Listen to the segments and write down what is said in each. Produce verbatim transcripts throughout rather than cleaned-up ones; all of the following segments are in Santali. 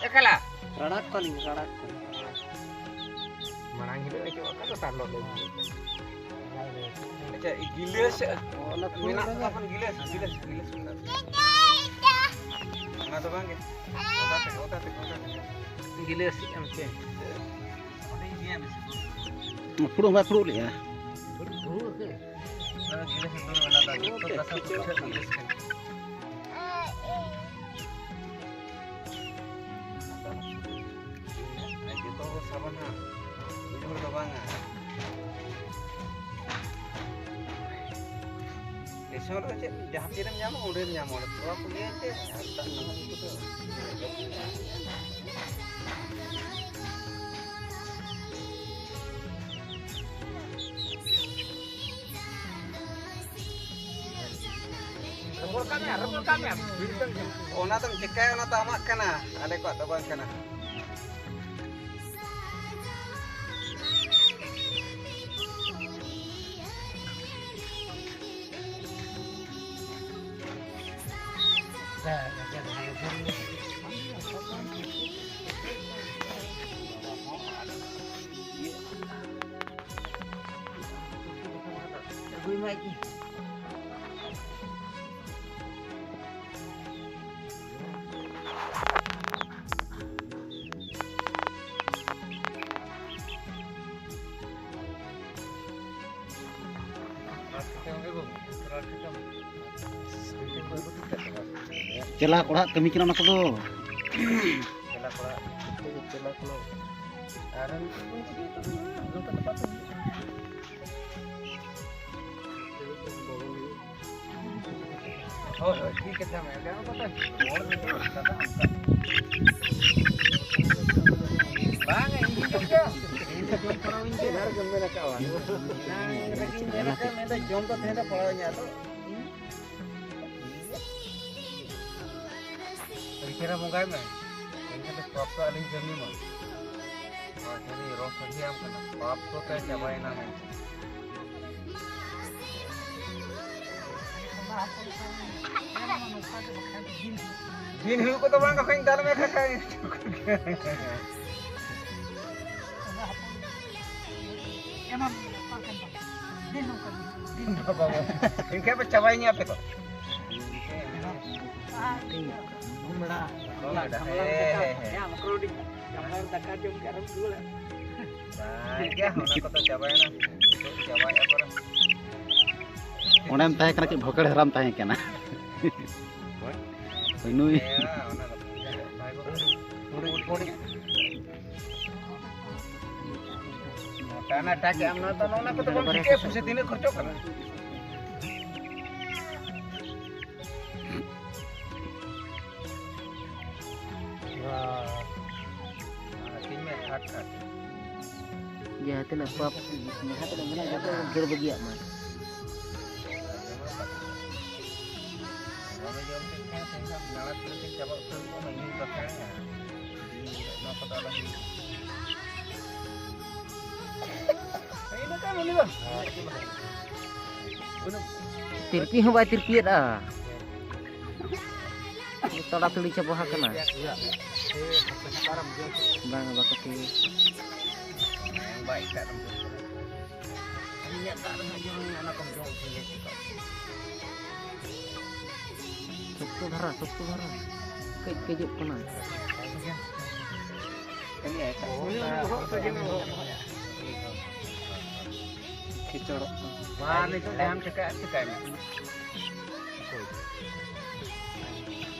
ᱮᱠᱞᱟ᱾ ᱨᱟᱲᱟ ᱠᱚᱣᱟᱞᱤᱧ, ᱨᱟᱲᱟ ᱠᱚᱣᱟᱞᱤᱧ᱾ ᱢᱟᱲᱟᱝ ᱦᱤᱞᱳᱜ ᱦᱤᱡᱩᱜ ᱟᱠᱚ, ᱫᱚᱥᱟᱨ ᱦᱤᱞᱳᱜ ᱞᱮ ᱦᱤᱡᱩᱜ᱾ ᱟᱪᱪᱷᱟ, ᱜᱤᱞᱟᱹᱥ ᱚᱱᱟ ᱯᱷᱩᱞ ᱢᱮᱱᱟᱜ ᱨᱮ᱾ ᱛᱟᱵᱚᱱ, ᱜᱤᱞᱟᱹᱥ, ᱜᱤᱞᱟᱹᱥ, ᱜᱤᱞᱟᱹᱥ ᱢᱮᱱᱟᱜ ᱛᱟᱵᱚᱱ᱾ ᱚᱱᱟ ᱫᱚ ᱵᱟᱝ ᱜᱮ᱾ ᱚᱠᱟ ᱛᱮ, ᱚᱠᱟ ᱛᱮ, ᱚᱠᱟ ᱛᱮ? ᱜᱤᱞᱟᱹᱥ ᱮᱢ ᱪᱮ? ᱚᱸᱰᱮ ᱤᱫᱤᱭᱟ ᱵᱮᱥᱤ᱾ ᱯᱷᱩᱲᱩᱜ ᱦᱚᱸ ᱵᱟᱭ ᱯᱷᱩᱲᱩᱜ ᱞᱮᱜᱼᱟ᱾ ᱯᱷᱩᱲᱩᱜ ᱜᱮ᱾ ᱚᱱᱟ ᱜᱤᱞᱟᱹᱥ ᱫᱚ ᱢᱮᱱᱟᱜ ᱛᱟᱵᱚᱱ᱾ ᱡᱚᱛᱚ ᱠᱟᱛᱷᱟ ᱯᱩᱪᱷᱟᱹᱜ ᱜᱤᱞᱟᱹᱥ ᱠᱟᱱᱟ᱾ ᱟᱨ ᱡᱚᱛᱚ ᱦᱚᱲ ᱥᱟᱵᱟᱱᱟ, ᱢᱤᱫ ᱦᱚᱲ ᱫᱚ ᱵᱟᱝᱟ᱾ ᱥᱴᱮᱥᱚᱱ ᱨᱮ ᱪᱮᱫ ᱡᱟᱦᱟᱸ ᱛᱤᱨᱮᱢ ᱧᱟᱢᱟ, ᱚᱸᱰᱮᱢ ᱧᱟᱢᱟ, ᱚᱸᱰᱮ ᱛᱷᱚᱲᱟ ᱠᱚ ᱞᱟᱹᱭᱟ ᱪᱮ, ᱟᱨ ᱫᱟᱜ ᱠᱟᱱᱟ ᱩᱱᱠᱩ ᱫᱚ᱾ ᱨᱚᱯᱚᱲ ᱠᱟᱜ ᱢᱮ, ᱨᱚᱯᱚᱲ ᱠᱟᱜ ᱢᱮ᱾ ᱚᱱᱟ ᱫᱚᱢ ᱪᱤᱠᱟᱹᱭᱟ, ᱚᱱᱟ ᱫᱚ ᱟᱢᱟᱜ ᱠᱟᱱᱟ, ᱟᱞᱮ ᱠᱚᱣᱟᱜ ᱫᱚ ᱵᱟᱝ ᱠᱟᱱᱟ᱾ ᱪᱟᱞᱟᱜ ᱚᱲᱟᱜ ᱠᱟᱹᱢᱤ ᱠᱟᱱᱟ ᱚᱱᱟ ᱠᱚᱫᱚ᱾ ᱪᱟᱞᱟᱜ ᱚᱲᱟᱜ, ᱪᱟᱞᱟᱜ ᱠᱟᱱᱟ᱾ ᱟᱨ ᱦᱳᱭ, ᱦᱳᱭ, ᱴᱷᱤᱠ ᱠᱟᱛᱷᱟ ᱢᱮᱱ ᱠᱟᱜ ᱟᱢ, ᱵᱟᱠᱷᱟᱱ ᱦᱚᱲ ᱫᱚ ᱠᱟᱛᱷᱟ ᱚᱱᱠᱟ᱾ ᱵᱟᱝ, ᱤᱧ ᱜᱤᱧ ᱡᱚᱢ ᱠᱮᱫᱟ᱾ ᱤᱧ ᱫᱚ ᱡᱚᱢ ᱯᱟᱲᱟᱣ ᱤᱧ ᱜᱮ᱾ ᱮᱱᱟᱝ ᱨᱮᱜᱮᱧ ᱢᱮᱱ ᱟᱠᱟᱫ, ᱢᱮᱱᱫᱟ ᱡᱚᱢ ᱫᱚ ᱛᱮᱦᱮᱧ ᱫᱚ ᱯᱟᱲᱟᱣ ᱤᱧᱟ, ᱟᱫᱚ ᱤᱧ ᱟᱹᱰᱤ ᱪᱮᱦᱨᱟ ᱵᱚᱸᱜᱟᱭ ᱢᱮ, ᱮᱱᱠᱷᱟᱱ ᱫᱚ ᱯᱟᱯ ᱫᱚ ᱟᱞᱚᱧ ᱠᱟᱹᱢᱤ ᱢᱟ᱾ ᱱᱚᱣᱟ ᱴᱷᱮᱱ ᱨᱚᱥ ᱢᱟᱹᱡᱷᱤ ᱟᱢ ᱠᱟᱱᱟ, ᱯᱟᱯ ᱫᱚ ᱛᱟᱭ ᱪᱟᱵᱟᱭᱮᱱᱟ ᱢᱮᱱᱛᱮ᱾ ᱫᱤᱱ ᱦᱩᱭᱩᱜ ᱠᱚᱫᱚ ᱵᱟᱝ ᱠᱟᱠᱷᱟᱧ ᱫᱟᱞ ᱢᱮ ᱠᱟᱠᱷᱟᱧ᱾ ᱮᱱᱠᱷᱟᱱ ᱯᱮ ᱪᱟᱵᱟᱭᱤᱧᱟ ᱟᱯᱮ ᱫᱚ᱾ ᱦᱮᱸ, ᱦᱮᱸ, ᱦᱮᱸ᱾ ᱫᱟᱠᱟ ᱡᱚᱢ ᱠᱮᱫ ᱟᱨᱦᱚᱢ ᱨᱩᱣᱟᱹᱲᱟ᱾ ᱵᱟᱝ ᱜᱮ, ᱚᱱᱟ ᱠᱚᱫᱚ ᱪᱟᱵᱟᱭᱮᱱᱟ᱾ ᱱᱤᱛᱚᱜ ᱪᱟᱵᱟᱭᱮᱱᱟ ᱯᱩᱨᱟᱹ᱾ ᱚᱸᱰᱮᱢ ᱛᱟᱦᱮᱸ ᱠᱟᱱᱟ, ᱪᱮᱫ ᱵᱷᱚᱠᱮᱲ ᱫᱷᱟᱨᱟᱢ ᱛᱟᱦᱮᱸ ᱠᱟᱱᱟ? ᱦᱳᱭ, ᱱᱩᱭ᱾ ᱦᱮᱸ, ᱚᱱᱟ ᱠᱚᱫᱚ᱾ ᱢᱚᱴᱟ ᱱᱟᱴᱟ ᱠᱮᱜ ᱟᱢ, ᱱᱚᱣᱟ ᱫᱚ, ᱱᱚᱣᱟ ᱠᱚᱫᱚ ᱵᱟᱢ ᱴᱷᱤᱠᱟᱹᱭᱟ, ᱯᱩᱭᱥᱟᱹ ᱛᱤᱱᱟᱹᱜ ᱠᱷᱚᱨᱪᱚᱜ ᱠᱟᱱᱟ? ᱦᱟᱹᱴᱤᱧ ᱢᱮ, ᱦᱟᱴ, ᱦᱟᱴ᱾ ᱡᱟᱦᱟᱸ ᱛᱤᱱᱟᱹᱜ ᱯᱟᱯ, ᱡᱟᱦᱟᱸ ᱛᱤᱱᱟᱹᱜ ᱢᱮᱱᱟᱜ, ᱡᱚᱛᱚ ᱵᱚᱱ ᱫᱟᱹᱲ ᱵᱟᱹᱜᱤᱭᱟᱜ ᱢᱟ᱾ ᱵᱟᱞᱮ ᱡᱚᱢ ᱠᱮᱫ ᱠᱷᱟᱱ ᱛᱮᱦᱮᱧ ᱫᱚ ᱱᱟᱲᱟ ᱛᱮᱞᱮ ᱪᱟᱵᱟ ᱩᱛᱟᱹᱨ ᱠᱚᱜ ᱢᱟ, ᱤᱧ ᱵᱟᱠᱷᱟᱱ᱾ ᱱᱚᱣᱟ ᱠᱚᱫᱚ ᱟᱞᱚ ᱦᱩᱭᱩᱜ᱾ ᱤᱱᱟᱹ ᱠᱷᱟᱱ ᱩᱱᱤ ᱫᱚ ᱛᱤᱨᱯᱤ ᱦᱚᱸ ᱵᱟᱭ ᱛᱤᱨᱯᱤᱭᱮᱫᱼᱟ᱾ ᱛᱟᱲᱟᱛᱟᱲᱤ ᱪᱟᱵᱟ ᱟᱠᱟᱱᱟ᱾ ᱵᱟᱝ, ᱵᱟᱠᱚ ᱛᱤᱨ᱾ ᱵᱟᱭ ᱮᱴᱟᱜ ᱨᱮᱢ ᱡᱚᱢ ᱠᱟᱱᱟ᱾ ᱤᱧᱟᱹᱜ ᱫᱟᱜ ᱨᱮᱦᱚᱸ ᱡᱚᱢ ᱢᱮ, ᱚᱱᱟ ᱠᱚᱢ ᱡᱚᱢ ᱦᱚᱪᱚᱧᱟ ᱪᱮᱫᱟᱜ? ᱥᱚᱠᱛᱚ ᱫᱷᱟᱨᱟ, ᱥᱚᱠᱛᱚ ᱫᱷᱟᱨᱟ᱾ ᱠᱟᱹᱡ ᱠᱟᱹᱡᱚᱜ ᱠᱟᱱᱟ᱾ ᱠᱷᱟᱹᱞᱤ ᱮᱴᱟᱜ ᱩᱱᱤ ᱩᱱᱤ ᱵᱚᱦᱚᱜ ᱥᱚᱡᱷᱮ ᱢᱮ, ᱵᱚᱦᱚᱜ, ᱵᱚᱦᱚᱜ᱾ ᱠᱷᱮᱪᱚᱲᱚᱜ ᱠᱟᱱᱟ᱾ ᱢᱟ, ᱱᱤᱛᱚᱜ ᱡᱟᱦᱟᱸᱢ ᱪᱤᱠᱟᱹᱭᱟ, ᱪᱤᱠᱟᱹᱭ ᱢᱮ᱾ ᱚᱠᱚᱭ?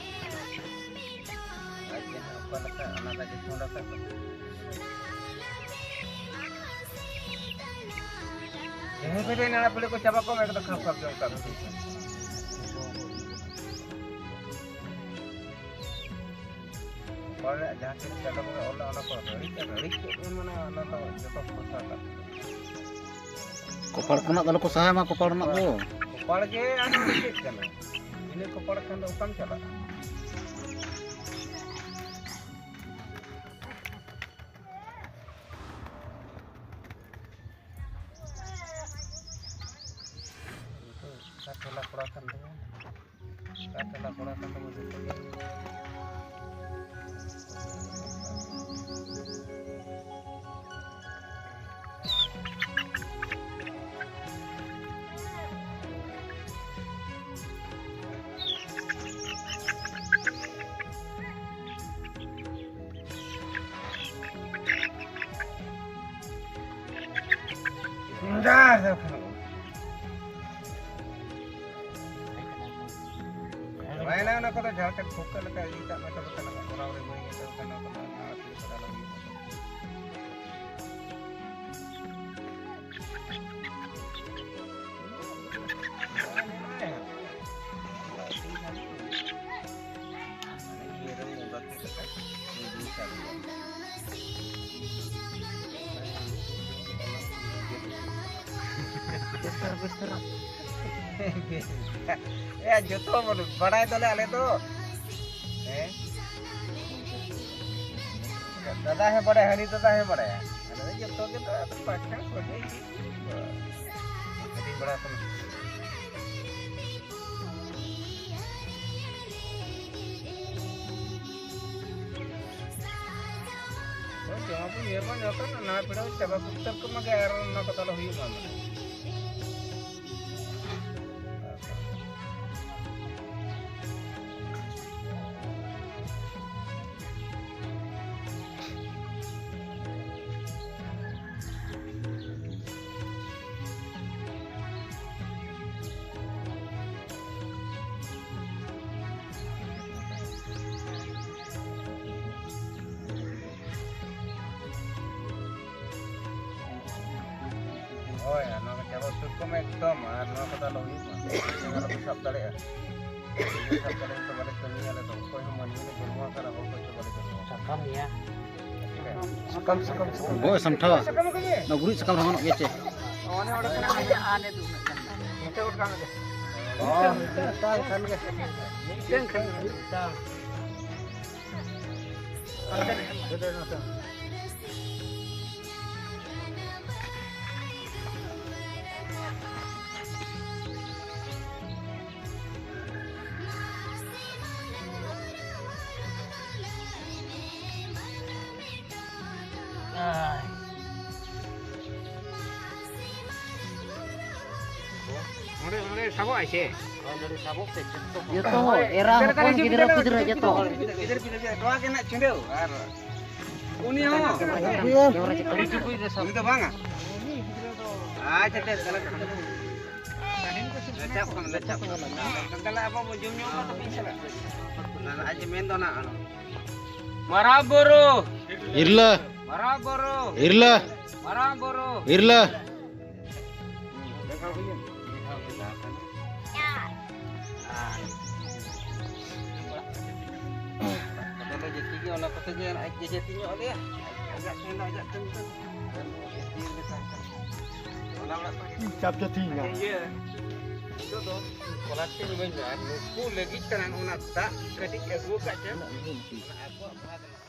ᱟᱡ ᱜᱮ ᱦᱟᱸᱜ ᱚᱠᱟ ᱞᱮᱠᱟ, ᱚᱱᱟ ᱞᱟᱹᱜᱤᱫ ᱯᱷᱳᱱ ᱟᱠᱟᱫ ᱠᱚ᱾ ᱡᱟᱦᱟᱸᱭ ᱠᱚ ᱡᱮ ᱱᱟᱲᱟ ᱯᱤᱲᱟᱹ ᱠᱚ ᱪᱟᱵᱟ ᱠᱚᱜ ᱢᱟ, ᱮᱠᱫᱚᱢ ᱠᱷᱟᱯ ᱠᱷᱟᱯ ᱡᱚᱝ ᱠᱟᱜ ᱢᱮ᱾ ᱦᱚᱲ ᱨᱮᱭᱟᱜ ᱡᱟᱦᱟᱸ ᱛᱤᱱᱟᱹᱜ ᱪᱟᱸᱫᱳ ᱵᱚᱸᱜᱟ ᱚᱞ ᱞᱮᱫ, ᱚᱱᱟ ᱠᱚ ᱨᱟᱹᱲᱤ ᱠᱮᱫ, ᱨᱟᱹᱲᱤ ᱠᱮᱫ ᱢᱮ, ᱢᱟᱱᱮ ᱚᱱᱟ ᱫᱚ ᱡᱚᱛᱚ ᱠᱷᱚᱨᱪᱟ ᱠᱟᱜ᱾ ᱠᱚᱯᱟᱲ ᱠᱷᱚᱱᱟᱜ ᱫᱚ ᱟᱞᱚ ᱠᱚ ᱥᱟᱦᱟᱭ ᱢᱟ, ᱠᱚᱯᱟᱲ ᱨᱮᱱᱟᱜ ᱫᱚ᱾ ᱠᱚᱯᱟᱲ ᱜᱮ ᱟᱫᱚ ᱪᱮᱫ ᱠᱟᱱᱟ? ᱤᱱᱟᱹ ᱠᱚᱯᱟᱲ ᱠᱷᱟᱱ ᱫᱚ ᱚᱠᱟᱢ ᱪᱟᱞᱟᱜᱼᱟ? ᱴᱚᱞᱟ ᱠᱚᱲᱟ ᱠᱟᱱ ᱛᱟᱵᱚᱱ᱾ ᱚᱠᱟ ᱴᱚᱞᱟ ᱠᱚᱲᱟ ᱠᱟᱱ ᱛᱟᱵᱚᱱ ᱡᱚᱛᱚ ᱜᱮ᱾ ᱪᱟᱵᱟᱭᱮᱱᱟ ᱚᱱᱟ ᱠᱚᱫᱚ, ᱡᱟᱦᱟᱸ ᱞᱮᱠᱟ ᱴᱷᱟᱹᱣᱠᱟᱹ ᱞᱮᱠᱟ ᱤᱫᱤ ᱠᱟᱜ ᱢᱮ, ᱛᱚᱵᱮ ᱠᱷᱟᱱ ᱚᱱᱟ ᱠᱚᱨᱟᱣ ᱨᱮ ᱵᱟᱹᱧ ᱢᱮᱛᱟᱣ ᱠᱟᱱᱟ, ᱚᱱᱟ ᱠᱚᱫᱚ ᱟᱹᱛᱩ ᱨᱮ ᱥᱟᱫᱟ ᱞᱟᱹᱜᱤᱫ᱾ ᱮ, ᱡᱚᱛᱚ ᱵᱚᱱ ᱵᱟᱲᱟᱭ ᱫᱚᱞᱮ ᱟᱞᱮ ᱫᱚ᱾ ᱦᱮᱸ? ᱫᱟᱫᱟ ᱦᱚᱸ ᱵᱟᱲᱟᱭᱟ, ᱦᱟᱹᱱᱤ ᱫᱟᱫᱟ ᱦᱚᱸ ᱵᱟᱲᱟᱭᱟ᱾ ᱟᱞᱮ ᱫᱚ ᱡᱚᱛᱚ ᱜᱮ ᱫᱚ ᱟᱫᱚ ᱯᱟᱸᱪ ᱪᱷᱚᱭ ᱥᱚᱡᱷᱮ ᱜᱮ᱾ ᱦᱟᱹᱴᱤᱧ ᱵᱟᱲᱟ ᱠᱚᱢ᱾ ᱦᱳᱭ, ᱡᱚᱢᱟ ᱵᱚᱱ ᱧᱩᱭᱟ ᱵᱚᱱ ᱡᱚᱛᱚ ᱱᱟᱱᱟ ᱯᱮᱲᱟ ᱪᱟᱵᱟ ᱩᱛᱟᱹᱨ ᱠᱚᱢᱟ ᱜᱮ ᱟᱨ ᱚᱱᱟ ᱠᱚᱫᱚ ᱟᱞᱚ ᱦᱩᱭᱩᱜ ᱢᱟ ᱢᱟᱱᱮ᱾ ᱦᱳᱭ, ᱟᱨ ᱱᱚᱣᱟ ᱠᱚ ᱪᱟᱵᱟ ᱥᱩᱨ ᱠᱚᱢ ᱮᱠᱫᱚᱢ, ᱟᱨ ᱱᱚᱣᱟ ᱠᱚᱫᱚ ᱟᱞᱚ ᱦᱩᱭᱩᱜ ᱢᱟ᱾ ᱟᱞᱚ ᱯᱮ ᱥᱟᱵ ᱫᱟᱲᱮᱭᱟᱜᱼᱟ᱾ ᱥᱟᱵ ᱫᱟᱲᱮᱭᱟᱜᱼᱟ ᱛᱚ ᱵᱟᱞᱮ ᱠᱟᱹᱢᱤᱭᱟ ᱟᱞᱮ ᱫᱚ᱾ ᱚᱠᱚᱭ ᱦᱚᱸ ᱢᱟᱹᱱᱢᱤ ᱫᱚ ᱵᱟᱹᱱᱩᱜ ᱟᱠᱟᱫᱟ, ᱦᱚᱲ ᱠᱚ ᱪᱚ ᱵᱟᱞᱮ ᱠᱟᱹᱢᱤᱭᱟ᱾ ᱥᱟᱠᱟᱢ ᱜᱮᱭᱟ᱾ ᱥᱟᱠᱟᱢ, ᱥᱟᱠᱟᱢ, ᱥᱟᱠᱟᱢ᱾ ᱜᱚᱡ ᱥᱟᱢᱴᱷᱟᱣ᱾ ᱥᱟᱠᱟᱢ ᱠᱚ ᱜᱮ᱾ ᱱᱚᱣᱟ ᱜᱩᱨᱤᱡ ᱥᱟᱠᱟᱢ ᱨᱮᱦᱚᱸ ᱜᱟᱱᱚᱜ ᱜᱮᱭᱟ ᱪᱮ? ᱚᱱᱮ ᱚᱸᱰᱮ ᱠᱷᱚᱱᱟᱜ ᱜᱮ ᱟᱨ ᱱᱤᱛᱚᱜ ᱩᱱᱟᱹᱜ ᱜᱟᱱ᱾ ᱱᱚᱛᱮ ᱜᱚᱴ ᱠᱟᱜ ᱢᱮ᱾ ᱚ, ᱢᱤᱫᱴᱟᱝ ᱠᱷᱟᱱ ᱜᱮ᱾ ᱢᱤᱫᱴᱟᱝ ᱠᱷᱟᱱ ᱜᱮ᱾ ᱢᱤᱫᱴᱟᱝ᱾ ᱦᱟᱱᱛᱮ ᱨᱮ᱾ ᱱᱚᱛᱮ ᱨᱮ, ᱱᱚᱛᱮ ᱨᱮ᱾ ᱱᱚᱰᱮ, ᱱᱚᱰᱮ ᱥᱟᱵᱚᱜ ᱟᱭ ᱥᱮ? ᱡᱚᱛᱚ ᱦᱚᱲ, ᱮᱨᱟ ᱦᱚᱯᱚᱱ, ᱜᱤᱫᱽᱨᱟᱹ ᱯᱤᱫᱽᱨᱟᱹ, ᱡᱚᱛᱚ᱾ ᱜᱤᱫᱟᱹᱨ ᱯᱤᱫᱟᱹᱨ, ᱱᱚᱣᱟ ᱜᱮ ᱱᱟᱜ ᱪᱷᱤᱸᱰᱟᱹᱣ᱾ ᱟᱨ ᱩᱱᱤ ᱦᱚᱸ᱾ ᱩᱱᱤ ᱫᱚ ᱵᱟᱝᱟ᱾ ᱟᱪᱪᱷᱟ, ᱴᱷᱤᱠ, ᱛᱟᱦᱞᱮ᱾ ᱞᱮᱪᱟᱯ ᱠᱚᱢ, ᱞᱮᱪᱟᱯ ᱠᱚᱢ᱾ ᱛᱟᱦᱞᱮ ᱟᱵᱚ ᱵᱚ ᱡᱚᱢ ᱧᱩ ᱠᱟᱛᱮ ᱵᱚᱱ ᱪᱟᱞᱟᱜᱼᱟ᱾ ᱚᱱᱟ ᱟᱡ ᱢᱮᱱ ᱫᱚ ᱱᱟᱜ ᱚᱱᱟ᱾ ᱢᱟᱨᱟᱝ ᱵᱩᱨᱩ᱾ ᱤᱨᱞᱟᱹ᱾ ᱢᱟᱨᱟᱝ ᱵᱩᱨᱩ᱾ ᱤᱨᱞᱟᱹ᱾ ᱢᱟᱨᱟᱝ ᱵᱩᱨᱩ᱾ ᱤᱨᱞᱟᱹ᱾ ᱟᱫᱚ ᱞᱮ ᱡᱟᱹᱛᱤ ᱜᱮ ᱚᱱᱟ ᱠᱚᱛᱮ ᱜᱮ ᱟᱡ ᱜᱮ ᱡᱟᱹᱛᱤ ᱧᱚᱜ ᱞᱮᱭᱟ᱾ ᱟᱡᱟᱜ ᱴᱷᱮᱱ ᱫᱚ ᱟᱡᱟᱜ ᱴᱷᱮᱱ ᱫᱚ᱾ ᱡᱟᱹᱛᱤ ᱨᱮᱜᱮ ᱛᱟᱦᱮᱸ ᱠᱟᱱᱟ᱾ ᱚᱱᱟ ᱚᱲᱟᱜ ᱠᱚᱨᱮ ᱜᱮ᱾ ᱪᱟᱯ ᱡᱟᱹᱛᱤ ᱢᱮᱱᱟᱜᱼᱟ᱾ ᱤᱭᱟᱹ, ᱱᱤᱛᱚᱜ ᱫᱚ ᱯᱚᱞᱟᱥ ᱴᱷᱮᱱ ᱵᱟᱹᱧ ᱞᱟᱹᱭᱟ, ᱱᱩᱠᱩ ᱞᱟᱹᱜᱤᱫ ᱠᱟᱱᱟ ᱚᱱᱟ ᱫᱟᱜ ᱠᱟᱹᱴᱤᱡ ᱟᱹᱜᱩ ᱟᱠᱟᱫ ᱪᱚ᱾ ᱚᱱᱟ ᱟᱠᱚᱣᱟᱜ ᱵᱷᱟᱜᱽ ᱢᱮᱱᱟᱜᱼᱟ᱾